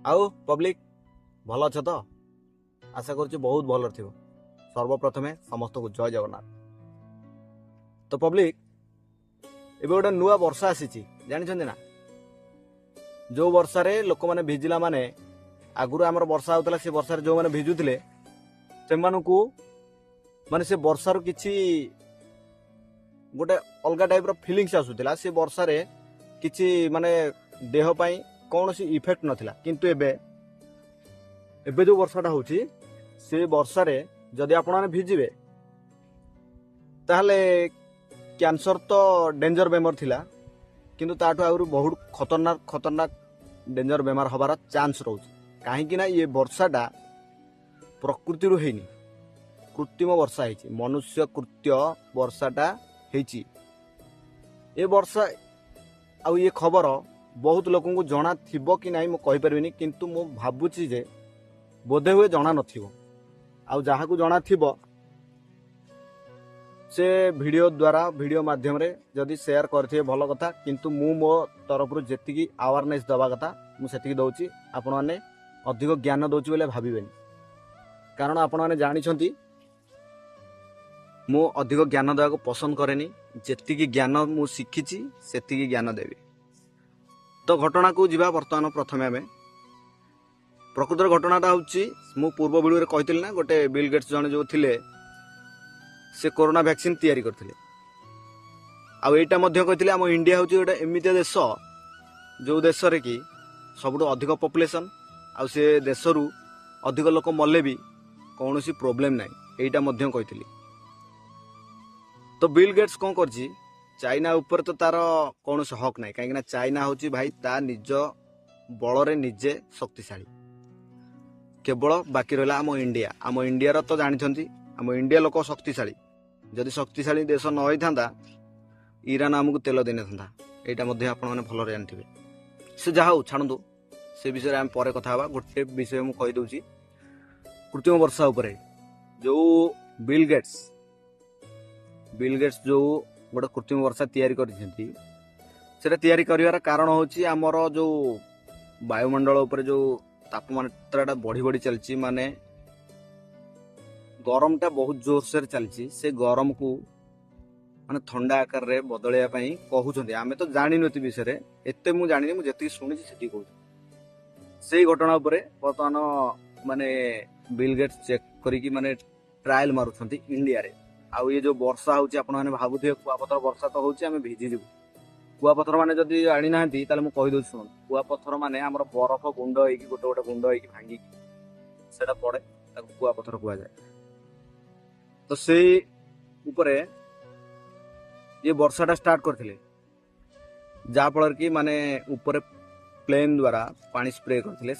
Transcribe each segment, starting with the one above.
ଆଉ ପବ୍ଲିକ ଭଲ ଅଛ ତ? ଆଶା କରୁଛି ବହୁତ ଭଲରେ ଥିବ। ସର୍ବପ୍ରଥମେ ସମସ୍ତଙ୍କୁ ଜୟ ଜଗନ୍ନାଥ। ତ ପବ୍ଲିକ, ଏବେ ଗୋଟେ ନୂଆ ବର୍ଷା ଆସିଛି, ଜାଣିଛନ୍ତି ନା? ଯେଉଁ ବର୍ଷାରେ ଲୋକମାନେ ଭିଜିଲା, ମାନେ ଆଗରୁ ଆମର ବର୍ଷା ହେଉଥିଲା, ସେ ବର୍ଷାରେ ଯେଉଁମାନେ ଭିଜୁଥିଲେ ସେମାନଙ୍କୁ ମାନେ ସେ ବର୍ଷାରୁ କିଛି ଗୋଟେ ଅଲଗା ଟାଇପ୍ର ଫିଲିଙ୍ଗସ୍ ଆସୁଥିଲା। ସେ ବର୍ଷାରେ କିଛି ମାନେ ଦେହ ପାଇଁ କୌଣସି ଇଫେକ୍ଟ ନଥିଲା। କିନ୍ତୁ ଏବେ ଏବେ ଯେଉଁ ବର୍ଷାଟା ହେଉଛି, ସେ ବର୍ଷାରେ ଯଦି ଆପଣମାନେ ଭିଜିବେ ତାହେଲେ କ୍ୟାନ୍ସର ତ ଡେଞ୍ଜର ବେମାର ଥିଲା, କିନ୍ତୁ ତାଠୁ ଆହୁରି ବହୁତ ଖତରନାକ ଖତରନାକ ଡେଞ୍ଜର ବେମାର ହେବାର ଚାନ୍ସ ରହୁଛି। କାହିଁକି ନା ଇଏ ବର୍ଷାଟା ପ୍ରକୃତିରୁ ହେଇନି, କୃତ୍ରିମ ବର୍ଷା ହେଇଛି, ମନୁଷ୍ୟ କୃତ୍ୟ ବର୍ଷାଟା ହେଇଛି। ଏ ବର୍ଷା ଆଉ ଇଏ ଖବର ବହୁତ ଲୋକଙ୍କୁ ଜଣା ଥିବ କି ନାହିଁ ମୁଁ କହିପାରିବିନି, କିନ୍ତୁ ମୁଁ ଭାବୁଛି ଯେ ବୋଧେ ହୁଏ ଜଣା ନଥିବ। ଆଉ ଯାହାକୁ ଜଣା ଥିବ ସେ ଭିଡ଼ିଓ ଦ୍ୱାରା, ଭିଡ଼ିଓ ମାଧ୍ୟମରେ ଯଦି ସେୟାର କରିଥିବେ ଭଲ କଥା। କିନ୍ତୁ ମୁଁ ମୋ ତରଫରୁ ଯେତିକି ଆୱାରନେସ୍ ଦେବା କଥା ମୁଁ ସେତିକି ଦେଉଛି। ଆପଣମାନେ ଅଧିକ ଜ୍ଞାନ ଦେଉଛି ବୋଲି ଭାବିବେନି, କାରଣ ଆପଣମାନେ ଜାଣିଛନ୍ତି ମୁଁ ଅଧିକ ଜ୍ଞାନ ଦେବାକୁ ପସନ୍ଦ କରେନି। ଯେତିକି ଜ୍ଞାନ ମୁଁ ଶିଖିଛି ସେତିକି ଜ୍ଞାନ ଦେବି। ତ ଘଟଣାକୁ ଯିବା ବର୍ତ୍ତମାନ। ପ୍ରଥମେ ଆମେ ପ୍ରକୃତର ଘଟଣାଟା ହେଉଛି, ମୁଁ ପୂର୍ବ ଭିଡ଼ିଓରେ କହିଥିଲି ନା, ଗୋଟେ ବିଲ୍ ଗେଟ୍ସ ଜଣେ ଯେଉଁ ଥିଲେ, ସେ କରୋନା ଭ୍ୟାକ୍ସିନ୍ ତିଆରି କରିଥିଲେ। ଆଉ ଏଇଟା ମଧ୍ୟ କହିଥିଲେ, ଆମ ଇଣ୍ଡିଆ ହେଉଛି ଗୋଟେ ଏମିତିଆ ଦେଶ ଯେଉଁ ଦେଶରେ କି ସବୁଠୁ ଅଧିକ ପପୁଲେସନ୍, ଆଉ ସେ ଦେଶରୁ ଅଧିକ ଲୋକ ମଲେ ବି କୌଣସି ପ୍ରୋବ୍ଲେମ୍ ନାହିଁ। ଏଇଟା ମଧ୍ୟ କହିଥିଲି। ତ ବିଲ୍ ଗେଟ୍ସ କ'ଣ କରିଛି? ଚାଇନା ଉପରେ ତ ତାର କୌଣସି ହକ୍ ନାହିଁ, କାହିଁକିନା ଚାଇନା ହେଉଛି ଭାଇ ତା ନିଜ ବଳରେ ନିଜେ ଶକ୍ତିଶାଳୀ। କେବଳ ବାକି ରହିଲା ଆମ ଇଣ୍ଡିଆ। ଆମ ଇଣ୍ଡିଆର ତ ଜାଣିଛନ୍ତି, ଆମ ଇଣ୍ଡିଆ ଲୋକ ଶକ୍ତିଶାଳୀ। ଯଦି ଶକ୍ତିଶାଳୀ ଦେଶ ନ ହେଇଥାନ୍ତା, ଇରାନ ଆମକୁ ତେଲ ଦେଇନଥାନ୍ତା। ଏଇଟା ମଧ୍ୟ ଆପଣମାନେ ଭଲରେ ଜାଣିଥିବେ। ସେ ଯାହା ହଉ, ଛାଡ଼ନ୍ତୁ, ସେ ବିଷୟରେ ଆମେ ପରେ କଥା ହେବା। ଗୋଟେ ବିଷୟ ମୁଁ କହିଦେଉଛି, କୃତ୍ରିମ ବର୍ଷା ଉପରେ ଯେଉଁ ବିଲ୍ ଗେଟ୍ସ ଯେଉଁ ଗୋଟେ କୃତ୍ରିମ ବର୍ଷା ତିଆରି କରିଛନ୍ତି, ସେଟା ତିଆରି କରିବାର କାରଣ ହେଉଛି ଆମର ଯେଉଁ ବାୟୁମଣ୍ଡଳ ଉପରେ ଯେଉଁ ତାପମାତ୍ରାଟା ବଢ଼ି ବଢ଼ି ଚାଲିଛି, ମାନେ ଗରମଟା ବହୁତ ଜୋରସୋରରେ ଚାଲିଛି, ସେ ଗରମକୁ ମାନେ ଥଣ୍ଡା ଆକାରରେ ବଦଳେଇବା ପାଇଁ କହୁଛନ୍ତି। ଆମେ ତ ଜାଣିନୁ ଏତେ ବିଷୟରେ, ଏତେ ମୁଁ ଜାଣିନି, ମୁଁ ଯେତିକି ଶୁଣିଛି ସେତିକି କହୁଛି। ସେଇ ଘଟଣା ଉପରେ ବର୍ତ୍ତମାନ ମାନେ ବିଲ୍ ଗେଟ୍ସ ଚେକ୍ କରିକି ମାନେ ଟ୍ରାଏଲ ମାରୁଛନ୍ତି ଇଣ୍ଡିଆରେ। ଆଉ ଇଏ ଯୋଉ ବର୍ଷା ହଉଛି, ଆପଣମାନେ ଭାବୁଥିବେ କୁଆପଥର ବର୍ଷା ତ ହଉଛି, ଆମେ ଭିଜିଯିବୁ। କୁଆପଥର ମାନେ ଯଦି ଜାଣିନାହାନ୍ତି ତାହେଲେ ମୁଁ କହିଦଉଛି, ଶୁଣନ୍ତୁ। କୁଆପଥର ମାନେ ଆମର ବରଫ ଗୁଣ୍ଡ ହେଇକି, ଗୋଟେ ଗୋଟେ ଗୁଣ୍ଡ ହେଇକି ଭାଙ୍ଗିକି ସେଟା ପଡେ, ତାକୁ କୁଆପଥର କୁହାଯାଏ। ତ ସେଇ ଉପରେ ଇଏ ବର୍ଷାଟା ଷ୍ଟାର୍ଟ କରିଥିଲେ, ଯାହାଫଳରେ କି ମାନେ ଉପରେ ପ୍ଲେନ୍ ଦ୍ୱାରା ପାଣି ସ୍ପ୍ରେ କରିଥିଲେ।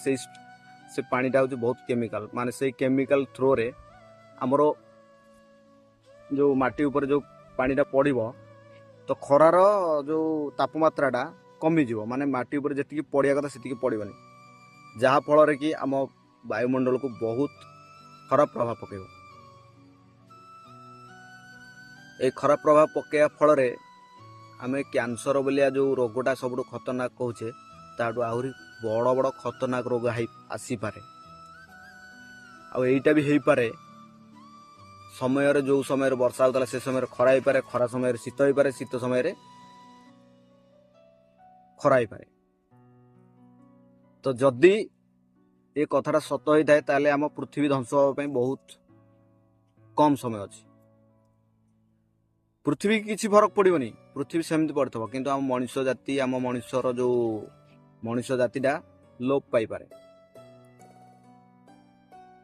ସେ ପାଣିଟା ହେଉଛି ବହୁତ କେମିକାଲ, ମାନେ ସେଇ କେମିକାଲ ଥ୍ରୋରେ ଆମର ଯୋଉ ମାଟି ଉପରେ ଯୋଉ ପାଣିଟା ପଡ଼ିବ, ତ ଖରାର ଯୋଉ ତାପମାତ୍ରାଟା କମିଯିବ, ମାନେ ମାଟି ଉପରେ ଯେତିକି ପଡ଼ିବା କଥା ସେତିକି ପଡ଼ିବନି, ଯାହାଫଳରେ କି ଆମ ବାୟୁମଣ୍ଡଳକୁ ବହୁତ ଖରାପ ପ୍ରଭାବ ପକାଇବ। ଏଇ ଖରାପ ପ୍ରଭାବ ପକାଇବା ଫଳରେ ଆମେ କ୍ୟାନ୍ସର ବୋଲିଆ ଯୋଉ ରୋଗଟା ସବୁଠୁ ଖତରନାକ କହୁଛେ, ତାଠୁ ଆହୁରି ବଡ଼ ବଡ଼ ଖତରନାକ ରୋଗ ହେଇ ଆସିପାରେ। ଆଉ ଏଇଟା ବି ହେଇପାରେ, ସମୟରେ ଯୋଉ ସମୟରେ ବର୍ଷା ହେଉଥିଲା ସେ ସମୟରେ ଖରା ହେଇପାରେ, ଖରା ସମୟରେ ଶୀତ ହେଇପାରେ, ଶୀତ ସମୟରେ ଖରା ହେଇପାରେ। ତ ଯଦି ଏ କଥାଟା ସତ ହେଇଥାଏ, ତାହେଲେ ଆମ ପୃଥିବୀ ଧ୍ୱଂସ ହେବା ପାଇଁ ବହୁତ କମ ସମୟ ଅଛି। ପୃଥିବୀ କିଛି ଫରକ ପଡ଼ିବନି, ପୃଥିବୀ ସେମିତି ପଡ଼ିଥିବ, କିନ୍ତୁ ଆମ ମଣିଷ ଜାତି, ଆମ ମଣିଷର ଯୋଉ ମଣିଷ ଜାତିଟା ଲୋପ ପାଇପାରେ।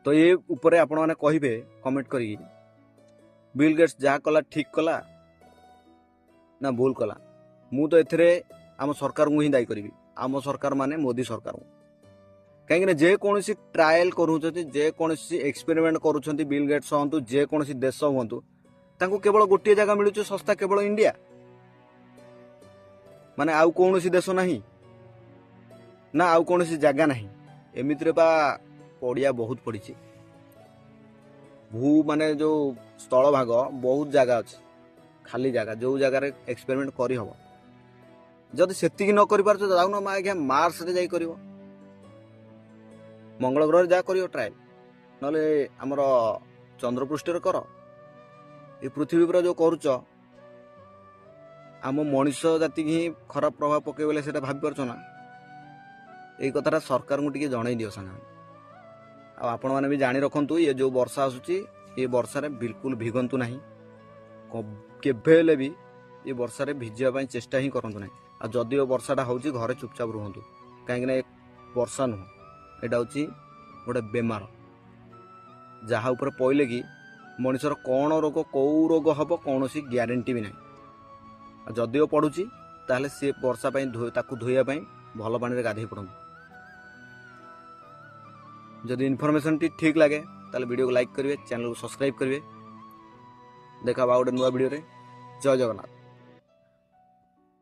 ତ ଏ ଉପରେ ଆପଣମାନେ କହିବେ କମେଣ୍ଟ କରିକି, ବିଲ୍ ଗେଟ୍ସ ଯାହା କଲା ଠିକ୍ କଲା ନା ଭୁଲ କଲା? ମୁଁ ତ ଏଥିରେ ଆମ ସରକାରଙ୍କୁ ହିଁ ଦାୟୀ କରିବି। ଆମ ସରକାର ମାନେ ମୋଦି ସରକାରଙ୍କୁ। କାହିଁକିନା ଯେକୌଣସି ଟ୍ରାଏଲ୍ କରୁଛନ୍ତି, ଯେକୌଣସି ଏକ୍ସପେରିମେଣ୍ଟ କରୁଛନ୍ତି, ବିଲ୍ ଗେଟ୍ସ ହୁଅନ୍ତୁ, ଯେକୌଣସି ଦେଶ ହୁଅନ୍ତୁ, ତାଙ୍କୁ କେବଳ ଗୋଟିଏ ଜାଗା ମିଳୁଛି ଶସ୍ତା, କେବଳ ଇଣ୍ଡିଆ। ମାନେ ଆଉ କୌଣସି ଦେଶ ନାହିଁ ନା ଆଉ କୌଣସି ଜାଗା ନାହିଁ? ଏମିତିରେ ବା ପଡ଼ିଆ ବହୁତ ପଡ଼ିଛି, ଭୂ ମାନେ ଯୋଉ ସ୍ଥଳ ଭାଗ ବହୁତ ଜାଗା ଅଛି, ଖାଲି ଜାଗା, ଯୋଉ ଜାଗାରେ ଏକ୍ସପେରିମେଣ୍ଟ କରିହବ। ଯଦି ସେତିକି ନ କରିପାରୁଛ, ଯାଉନ ମା ଆଜ୍ଞା ମାର୍ସରେ ଯାଇ କରିବ। ମଙ୍ଗଳ ଗ୍ରହରେ ଯାହା କରିବ ଟ୍ରାଏଲ୍, ନହେଲେ ଆମର ଚନ୍ଦ୍ରପୃଷ୍ଠରେ କର। ଏ ପୃଥିବୀ ଉପରେ ଯେଉଁ କରୁଛ, ଆମ ମଣିଷ ଜାତିକି ହିଁ ଖରାପ ପ୍ରଭାବ ପକେଇବ ବୋଲେ ସେଇଟା ଭାବିପାରୁଛ ନା? ଏଇ କଥାଟା ସରକାରଙ୍କୁ ଟିକେ ଜଣେଇ ଦିଅ ସାଙ୍ଗମାନେ। ଆଉ ଆପଣମାନେ ବି ଜାଣି ରଖନ୍ତୁ, ଇଏ ଯେଉଁ ବର୍ଷା ଆସୁଛି, ଏ ବର୍ଷାରେ ବିଲକୁଲ ଭିଗନ୍ତୁ ନାହିଁ। କେବେ ହେଲେ ବି ଏ ବର୍ଷାରେ ଭିଜିବା ପାଇଁ ଚେଷ୍ଟା ହିଁ କରନ୍ତୁ ନାହିଁ। ଆଉ ଯଦିଓ ବର୍ଷାଟା ହେଉଛି, ଘରେ ଚୁପଚାପ ରୁହନ୍ତୁ, କାହିଁକିନା ଏ ବର୍ଷା ନୁହଁ, ଏଇଟା ହେଉଛି ଗୋଟେ ବେମାର, ଯାହା ଉପରେ ପଇଲେ କି ମଣିଷର କ'ଣ ରୋଗ, କେଉଁ ରୋଗ ହେବ କୌଣସି ଗ୍ୟାରେଣ୍ଟି ବି ନାହିଁ। ଆଉ ଯଦିଓ ପଡ଼ୁଛି, ତାହେଲେ ସିଏ ବର୍ଷା ପାଇଁ ତାକୁ ଧୋଇବା ପାଇଁ ଭଲ ପାଣିରେ ଗାଧୋଇ ପଡ଼ନ୍ତୁ। ଯଦି ଇନଫର୍ମେସନ୍ଟି ଠିକ୍ ଲାଗେ, ତାହେଲେ ଭିଡ଼ିଓକୁ ଲାଇକ୍ କରିବେ, ଚ୍ୟାନେଲକୁ ସବସ୍କ୍ରାଇବ୍ କରିବେ। ଦେଖା ଆଉ ଗୋଟେ ନୂଆ ଭିଡ଼ିଓରେ। ଜୟ ଜଗନ୍ନାଥ।